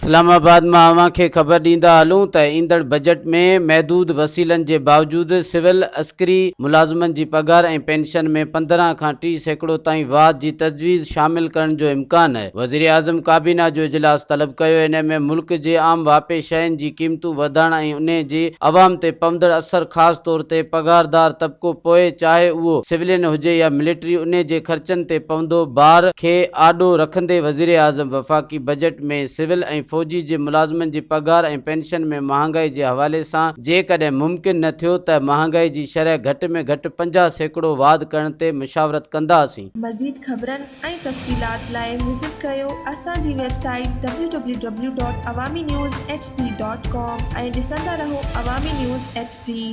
اسلام آباد مان اوهان کي خبر ڏيندا هلون ته ايندڙ بجيٽ ۾ محدود وسيلن جي باوجود سول عسڪري ملازمن جي پگهار ۽ پينشن ۾ 15 کان 30% تائين واڌ جي تجويز شامل ڪرڻ جو امڪان آهي. وزيراعظم ڪابينا جو اجلاس طلب ڪيو ان ۾ ملڪ جي عام واهپي شين جي قيمتون وڌڻ ۽ انهي جي عوام تي پوندڙ اثر خاص طور تي پگهاردار طبقو پوء چاهي اهو سولين هجي يا ملٽري انهي جي خرچن تي پوندو بار کي آڏو رکندي وزيراعظم وفاقي بجيٽ ۾ سول ۽ فوجي جي ملازمن جي پگهار ۽ پينشن ۾ مهانگائي جي حوالي سان جيڪڏهن ممڪن نه ٿيو ته مهانگائي جي شرح گهٽ ۾ گهٽ 50% واڌ ڪرڻ تي مشاورت ڪنداسين. مزيد خبرن ۽ تفصيلات لاء وزٽ ڪريو اسان جي website W W W dot Awami news H D dot com ۽ ڏسندا رهو عوامي نيوز ايڇ ڊي.